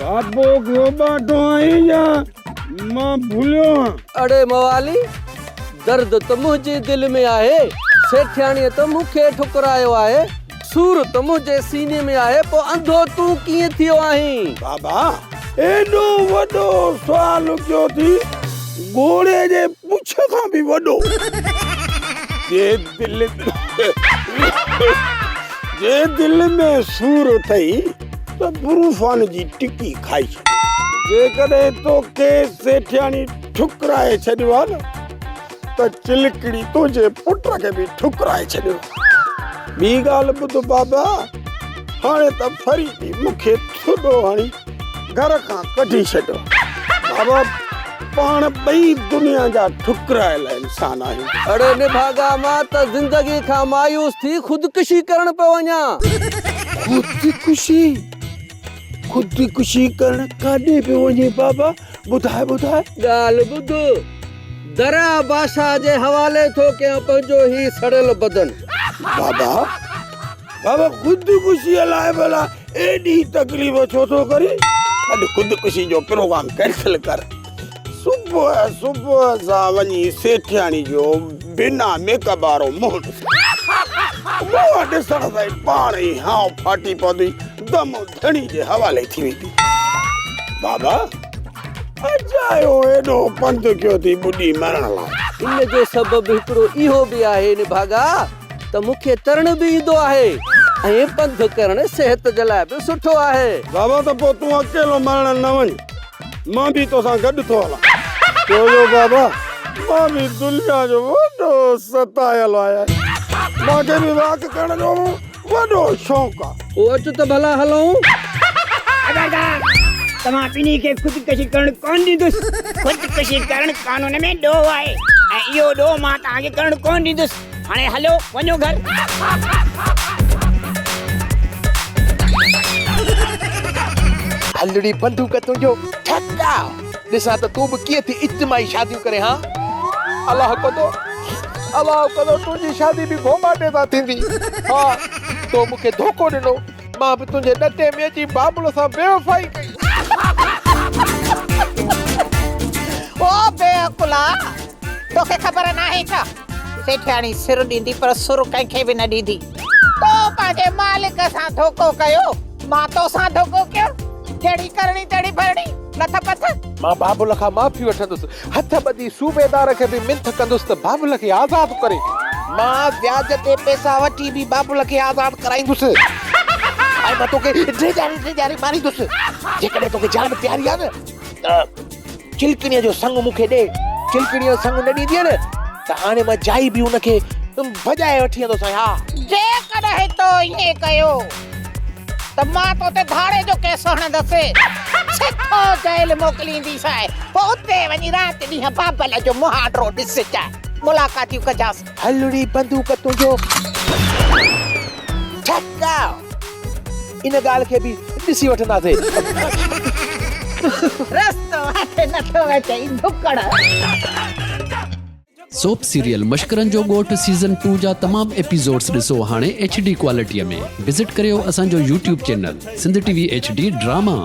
بابو گهوٻاٽو آهين يا مان ڀليو آهيان؟ اڙي موالي، درد ته منهنجي دل ۾ آهي، سيٺياڻيء ته مون کي ٺڪرايو آهي، سور ته منهنجي سيني ۾ آهي، پوء انڌو تون ڪيئن ٿيو آهين؟ بابا، ايڏو وڏو سوال ڪيو ٿي، گهوڙي جي پڇ کان به وڏو. جي دل جي دل ۾ سور اٿئي ته بروفان جي ٽڪي کائي ڇڏ. جيڪڏهن توکي سيٺياڻي ٺڪرائي ڇڏيو آ نه ته چلڪڙي تنهنجي پٽ کي به ٺڪرائي ڇڏيو. ٻي ڳالهه ٻڌ بابا، هاڻي ته فريدي مون کي ٿڏو هڻي گهر کان ڪڍي ڇڏيو. بابا پاڻ ٻئي دنيا جا ٺڪرايل انسان آهيون. اڙي نڀاڳا مان ته زندگي کان مايوس ٿي خودڪشي ڪرڻ پيو وڃان. خودڪشي؟ خودڪشي ڪرڻ ڪاڏي پيو وڃين بابا؟ ٻڌاء ٻڌاء. ڳالهه ٻڌ، دريا بادشاهه جي حوالي ٿو ڪيان پنهنجو هي سڙيل بدن. بابا، بابا خودڪشيء لاء ڀلا ايڏي تڪليف ڇو ٿو ڪرين؟ اڄ خودڪشي جو پروگرام ڪينسل ڪر. صبح صبح سان وڃي سيٺياڻي جو بنا ميڪ اپ وارو منهن ڏس. منهن ڏسڻ سان ئي پاڻ ئي هانء ڦاٽي پوندي، دم ڌڻي جي حوالي ٿي ويندي. بابا اجايو ايڏو پنڌ ڪيو ٿي ٻڏي مرڻ لاء. ان جو سبب هڪڙو اهو به آهي نڀاڳا ته مون کي ترڻ به ايندو آهي ۽ پنڌ ڪرڻ صحت جي لاء به سٺو آهي. بابا ته پوء تون اڪيلو مرڻ نه وڃ. مان به توسان گڏ ٿو هلان. ڇو جو بابا مان به دنيا جو وڏو ستايل آهيان. مان کي به واڪ ڪرڻ جو وڏو شوق آ. پوء اچ ته ڀلا هلون. خبردار! توهان ٻنهي کي خودڪشي ڪرڻ ڪونه ڏيندس. خودڪشي ڪرڻ قانون ۾ ڏوهه آهي ۽ اهو ڏوهه مان توهان کي ڪرڻ ڪونه ڏيندس. هاڻي هليو وڃو گهر. هلڙي بندوق تنهنجو ٺڪاء ڏسان ته تون به ڪيئن ٿي اجتماعي شاديون ڪرين ها الله ڪندو الله ڪندو تنهنجي شادي به گهوٻاٽي سان ٿيندي ها تو مون کي ڌوڪو ڏنو مان به تنهنجي ڏٽي ۾ اچي بابل سان بيوفائي ڪئي. او بيعقلا توکي خبر ناهي ڇا سيٺياڻي سر ڏيندي پر سر ڪنهن کي به نه ڏيندي. تو پنهنجي مالڪ سان ڌوڪو ڪيو، مان توسان ڌوڪو ڪيو. جهڙي ڪرڻي تهڙي ڀرڻي، لٿ پٿ. مان بابل کان معافي وٺندس. هٿ ٻڌي صوبيدار کي به منٿ ڪندس ته بابل کي آزاد ڪري. مان وياج تي پئسا وٺي به بابل کي آزاد ڪرائيندس ۽ مان توکي ڊيڄاري ڊيڄاري ماريندس. جيڪڏهن توکي جان پياري آهي نه ته. چلڪڻيء جو سڱ مون کي ڏي. چلڪڻيء جو سڱ نه ڏيندينء نه ته هاڻي مان جائي به ان کي ڀڄائي وٺي ايندوسانء. ها. جيڪڏهن تو ائين ڪيو ته مان تو تي ڌاڙي جو ڪيس هڻندس. سڌو جيل موڪلينديسانء. پوء اتي وڃي رات ڏينهن بابل جو مهانڊو ڏسجانء. ملاقاتيون ڪجانس. هلڙي بندوق تنهنجو ٺڪاء. ان ڳالهه کي به ڏسي وٺنداسين. رستو هٿ نٿو اچئي ڌڪڙ. سوپ سيريل مشڪرن جو ڳوٺ سيزن ٽو جا تمام ايپيسوڊس ڏسو هاڻي ايڇ ڊي ڪوالٽي ۾ وزٽ ڪريو اسان جو YouTube channel Sindh T V H D drama.